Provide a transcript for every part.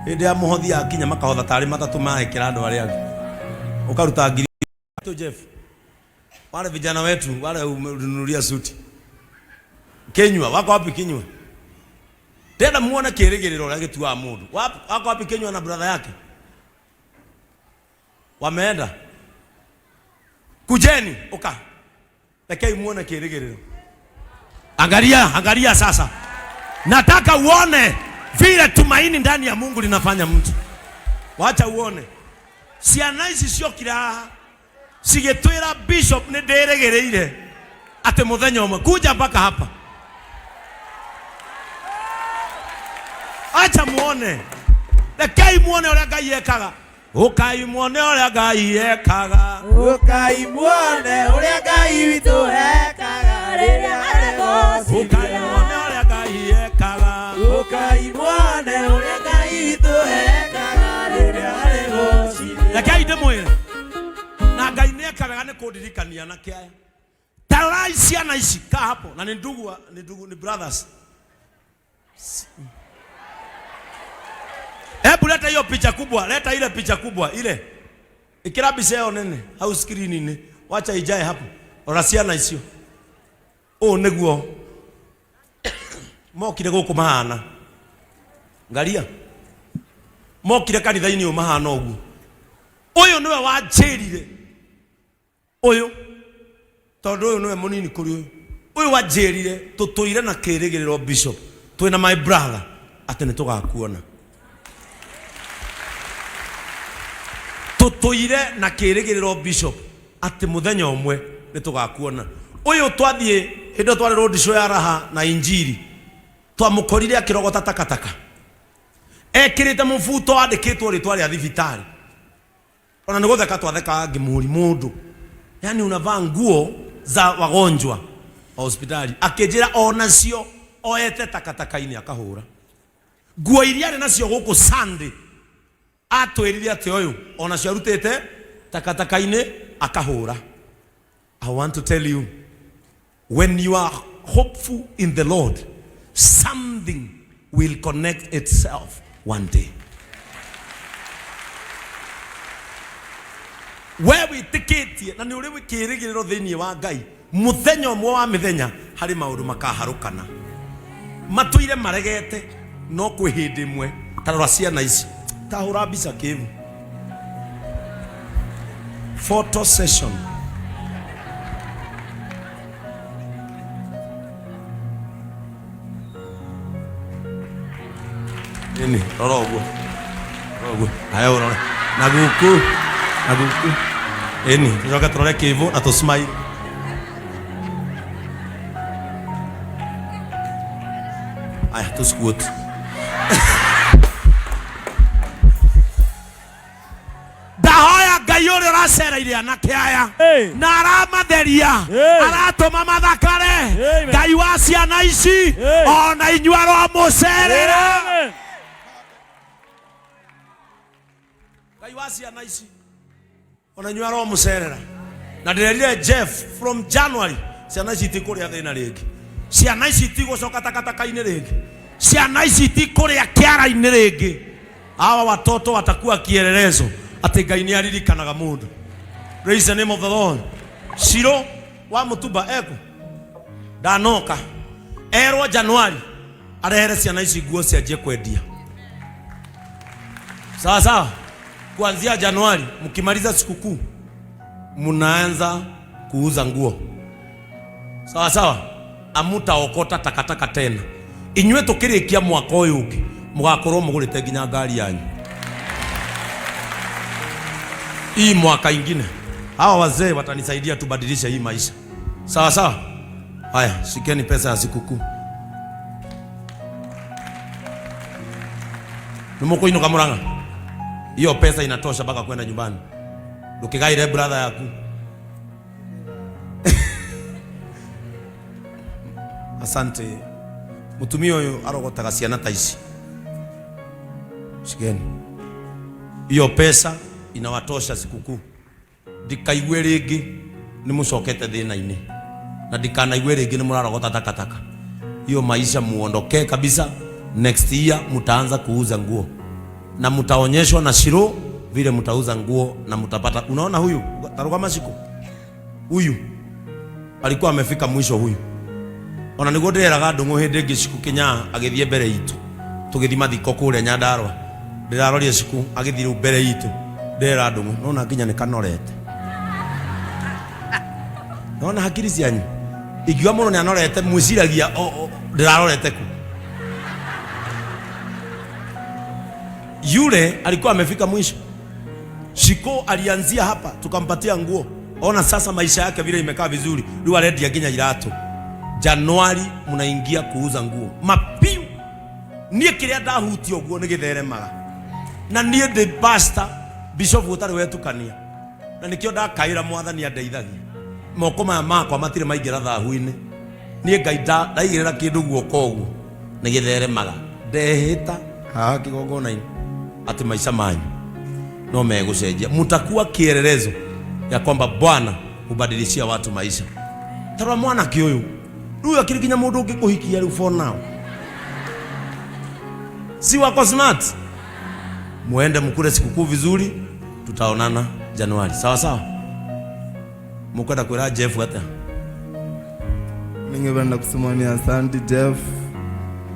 Hĩndĩ ya mũhothi yakinya makahotha tarĩ matatũ maekĩra andũ arĩa angĩ. Ũkaruta ngiri tu Jeff. Wale vijana wetu wale umenunulia suti. Kinyua, wako wapi Kinyua? Tena muone kĩrĩgĩrĩro ũrĩa gĩtuaga mũndũ. Wako wapi Kinyua na brother yake? Wameenda. Kujeni, uka. Rekei muone kĩrĩgĩrĩro. Angalia, angalia sasa. Nataka uone vile tumaini ndani ya Mungu linafanya mtu. Wacha uone. Ciana ici ciokire haha cigĩtwĩra bishop nĩ ndĩrĩgĩrĩire atĩ mũthenya ũmwe kuja mpaka hapa. Acha muone. Rekei muone ũrĩa Ngai ekaga. Ũkai muone ũrĩa Ngai ekaga. Ũkai muone ũrĩa Ngai witũ ekaga rĩrĩa Ũkai aregocithia. muone ũrĩa Ngai ekaga. Ũkai muone ũrĩa Ngai witũ ekaga rĩrĩa aregocithia. Rekei ndĩmwĩre na Ngai nĩ eka wega nĩ kũndirikania anake aya. Ta rorai ciana ici kaa hapo na nĩ ndugu nĩ ndugu nĩ brothers. Hebu leta hiyo picha kubwa, leta ile picha kubwa ile. Ikira mbica ĩyo nene hau screen-inĩ, wacha ijae hapo. Rora ciana icio. Ũũ nĩguo mokire gũkũ mahana. Ngaria. Mokire kanitha-inĩ ũyũ mahana ũguo. Ũyũ nĩwe wanjĩrire Ũyũ, tondũ ũyũ nĩwe mũnini kũrĩ ũyũ. Ũyũ wanjĩrire tũtũire na kĩrĩgĩrĩro bishop, twĩna my brother atĩ nĩ tũgakuona. Tũtũire na kĩrĩgĩrĩro bishop atĩ mũthenya ũmwe nĩ tũgakuona. Ũyũ twathiĩ hĩndĩ ĩyo twarĩ road show ya Raha na Injiri, twamũkorire akĩrogota takataka ekĩrĩte mũbuto wandĩkĩtwo rĩtwa rĩa thibitarĩ. Ona nĩ gũtheka twathekaga ngĩmũri mũndũ, yani unavaa nguo za wagonjwa wa hospitali. Akĩnjĩra onacio oete takataka-inĩ akahũra nguo iria arĩ nacio gũkũ Sunday. Atwĩrire atĩ ũyũ onacio arutĩte takataka-inĩ akahũra. I want to tell you, when you are hopeful in the Lord, something will connect itself one day. We wĩtĩkĩtie na nĩ ũrĩ kĩĩrĩgĩrĩro thĩinĩ wa Ngai, mũthenya ũmwe wa mĩthenya harĩ maũndũ makaharũkana. Matũire maregete, no kwĩ hĩndĩ ĩmwe. Ta rora ciana ici, ta hũra mbica kĩvu. Photo session. Nini, rora ũguo. Rora ũguo. Haya ũrore. Na guku. Na guku. Ĩni, tũcoke tũrore kĩvu na tũ smile. Aya, tũ squat. Ndahoya Ngai ũrĩa ũracereire anake aya Hey. na aramatheria Hey. aratũma mathakare. Amen. Ngai wa ciana ici Hey. ona inyuĩ aromũcerera. Amen. Ngai wa ciana ici ona inyuĩ aromũcerera. Na ndĩrerire Jeff from January ciana ici itikũrĩa thĩna rĩngĩ, ciana ici itigũcoka takataka-inĩ rĩngĩ, ciana ici itikũrĩa kĩara-inĩ rĩngĩ. Hawa watoto watakuwa kielelezo atĩ Ngai nĩ aririkanaga mũndũ. Praise the name of the Lord. Shiro wa Mutumba eku ndanoka erwo Januari arehere ciana ici nguo cianjie kwendia. Sawa sawa, kuanzia Januari mkimaliza sikukuu mnaanza kuuza nguo. Sawa sawa, amutaokota takataka tena. Inyuĩ tũkĩrĩkia mwaka ũyũ ũngĩ mũgakorwo mũgũrĩte nginya ngari yanyu. Hii mwaka ingine hawa wazee watanisaidia tubadilishe hii maisha. Sawa sawa. Haya, shikeni pesa ya sikukuu. Nĩmũkũinũka Murang'a? Hiyo pesa inatosha mpaka kwenda nyumbani. Ndũkĩgaire brother yaku. Asante. Mutumia ũyũ arogotaga ciana ta ici. Shikeni. Hiyo pesa inawatosha sikukuu. Ndikaigue rĩngĩ nĩ mũcokete thĩna-inĩ na ndikanaigue rĩngĩ nĩ mũrarogota takataka. Hiyo maisha muondokee kabisa. Next year mtaanza kuuza nguo. Na mtaonyeshwa na Shiro vile mtauza nguo na mtapata. Unaona huyu taruga mashiko huyu alikuwa amefika mwisho huyu. Ona niguo ndĩreraga Ndũng'ũ hĩndĩ ĩngĩ Ciku Kĩnyaa agĩthiĩ mbere itũ tũgĩthiĩ mathiko kũrĩa Nyandarũa, ndĩraroria Ciku agĩthiĩ rĩu mbere itũ, ndĩrera Ndũng'ũ nona nginya nĩ kanorete. Nona hakiri cianyu ingiuga mũndũ nĩ anorete mwĩciragia ndĩrarorete ku. Yule alikuwa amefika mwisho. Shiko alianzia hapa tukampatia nguo. Ona sasa maisha yake vile imekaa vizuri. Rĩu arendia nginya iratũ. Januari mnaingia kuuza nguo. Mapiu. Niĩ kĩrĩa ndahutia ũguo nĩ gĩtheremaga. Na niĩ ndĩ pastor bishop ũtarĩ wetukania. Na nĩkĩo ndakaĩra Mwathani andeithagie. Moko maya makwa matirĩ maingĩra thahu-inĩ. Niĩ Ngai ndaigĩrĩra kĩndũ guoko ũguo nĩ gĩtheremaga. Ndehĩta haha kĩgongona-inĩ atĩ maica manyu no megũcenjia. Mtakuwa kielelezo ya kwamba Bwana hubadilishia watu maisha. Tarora mwanake ũyũ rĩu akĩrĩ nginya mũndũ ũngĩkũhikia rĩu for now. Si wako smart? Muende mkule sikukuu vizuri, tutaonana Januari. Sawa sawa? Mukwenda kwĩra Jeff atĩa? Ningependa kusema ni asante Jeff,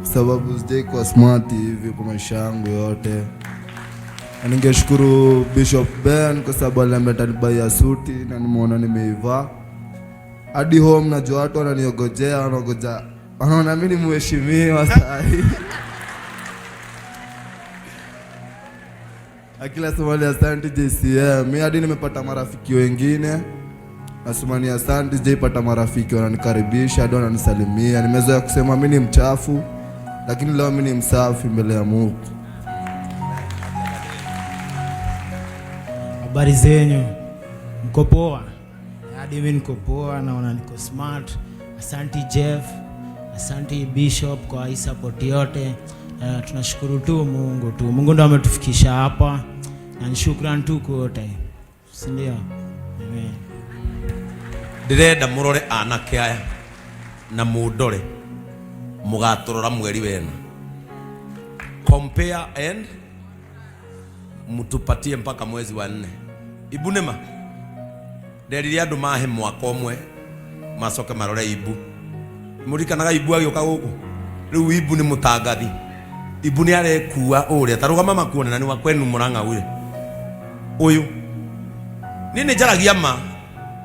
sababu sijai kuwa smart hivi kwa maisha yangu yote. Na ningeshukuru Bishop Ben kwa sababu aliniambia atanibuyia suti na nimeona nimeivaa. Hadi home najua watu wananiogojea, wanaogoja, wanaona mimi ni mheshimiwa sahi. Akila sema ni asante JCM. Mimi hadi nimepata marafiki wengine. Nasema ni asante, sijaipata marafiki wananikaribisha, hadi wananisalimia. Nimezoea kusema mimi ni mchafu, lakini leo mimi ni msafi mbele ya Mungu. Habari zenyu, mko poa? Hadi mimi niko poa, naona niko smart. Asante Jeff, asante Bishop kwa hii support yote. Tunashukuru tu Mungu tu. Mungu ndo ametufikisha hapa na ni shukrani tu kote, si ndio? Amen. Ndĩrenda mũrore anake aya na mũndore mũgatũrora mweri wena. Compare and mtupatie mpaka mwezi wa 4. Ibu nĩma nderire andũ mahe mwaka ũmwe macoke marore Ibu. Mũririkanaga Ibu agĩũka gũkũ? Rĩu Ibu nĩ mũtangathi. Ibu nĩ arekua ũrĩa ta rũgama makuone na nĩ wa kwenu Mũrang'a ũyũ. Ũyũ niĩ nĩ njaragia ma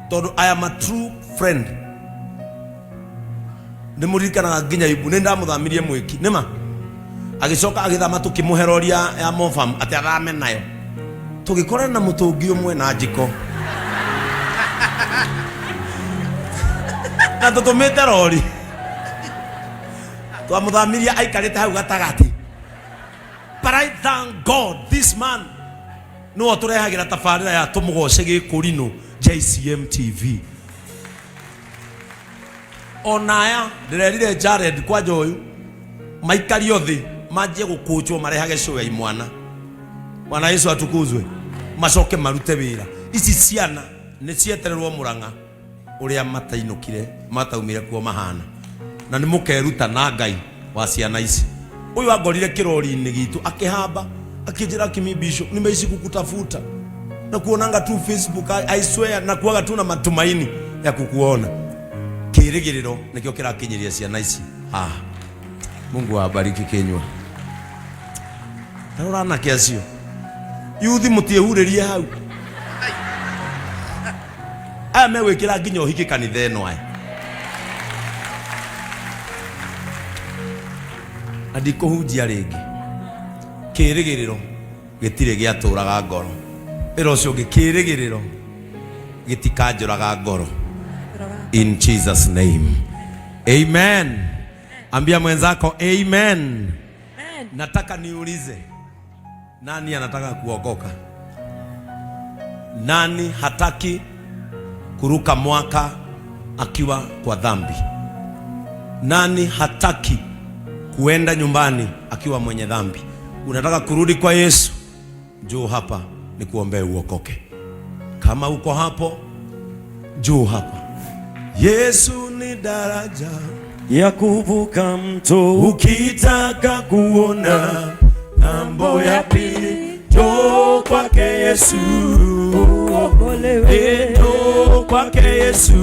tondũ I am a true friend. Nĩ mũririkanaga nginya Ibu nĩ ndamũthamirie mwĩki nĩma agĩcoka agĩthama tũkĩmũhe rori ya Mofam atĩ athame nayo, tũgĩkorana na mũtũngi ũmwe na njiko na tũtũmĩte rori twamũthamirie aikarĩte hau gatagatĩ. But I thank God this man nĩwe ũtũrehagĩra tabarĩra ya tũmũgoce gĩkũrinũ JCM TV. Ona aya ndĩrerire Jared kwanja ũyũ maikario thĩ manjie gũkũnjwo marehage show ya imwana. Bwana Yesu atukuzwe. Macoke marute wĩra. Ici ciana nĩ cietererwo Mũrang'a ũrĩa matainũkire mataumire kuo mahana. Na nĩ mũkeruta na Ngai wa ciana ici. Ũyũ angorire kĩrori-inĩ gitũ akĩhamba akĩnjĩra Kimi Bishop, nimeishi kukutafuta na kuonanga tu Facebook, I swear na kuaga tu na matumaini ya kukuona. Kĩrĩgĩrĩro nĩkĩo kĩrakinyĩria ciana ici haha. Mungu awabariki Kinyua. Tarora anake acio yuthi mũtiĩhurĩrie hau. Aya megwĩkĩra nginya ũhiki kanitha ĩno aya. Na ndikũhunjia rĩngĩ. Kĩrĩgĩrĩro gĩtirĩ gĩatũraga ngoro. Ĩra ũcio ũngĩ, kĩrĩgĩrĩro gĩtikanjũraga ngoro. In Jesus name. Amen. Ambia mwenzako amen. Amen. Nataka niulize, nani anataka kuokoka? Nani hataki kuruka mwaka akiwa kwa dhambi? Nani hataki kuenda nyumbani akiwa mwenye dhambi? Unataka kurudi kwa Yesu? Njoo hapa nikuombee uokoke. Kama uko hapo, njoo hapa. Yesu ni daraja ya kuvuka mto, ukitaka kuona Ng'ambo ya pili, njoo kwake Yesu Uokolewe. Njoo kwake Yesu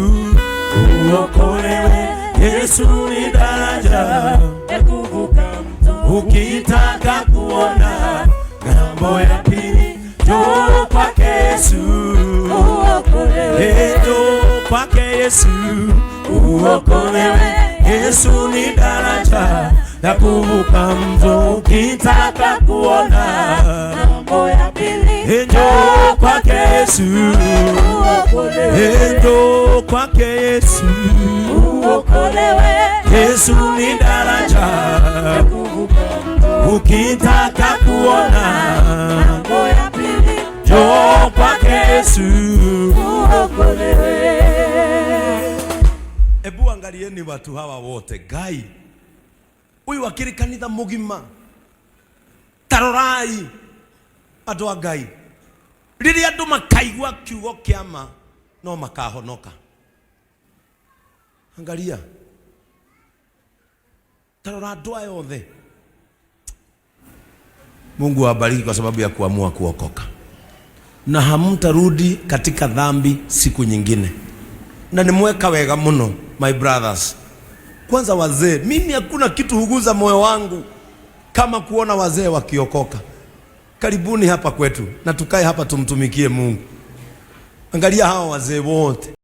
uokolewe. Yesu ni daraja Ya kuvuka mto. Ukitaka kuona ng'ambo ya pili, njoo kwake Yesu. Uokolewe. Njoo kwake Yesu uokolewe. Yesu ni daraja ya kuvuka mto. Ukitaka kuona Ng'ambo ya pili. Njoo kwake Yesu. Uokolewe. Njoo kwake Yesu. Uokolewe. Yesu ni daraja Ya kuvuka mto. Ukitaka kuona Ng'ambo ya pili. Njoo kwake Yesu. Uokolewe. Ebu angalieni watu hawa wote. Ngai uyu akiri kanitha mugima, tarorai andu a Ngai, riria andu makaigua kiugo kia ma no makahonoka. Angalia, tarora andu aya othe. Mungu awabariki kwa sababu ya kuamua kuokoka, na hamtarudi katika dhambi siku nyingine. Na nimweka wega muno, my brothers. Kwanza wazee, mimi hakuna kitu huguza moyo wangu kama kuona wazee wakiokoka. Karibuni hapa kwetu na tukae hapa tumtumikie Mungu. Angalia hawa wazee wote.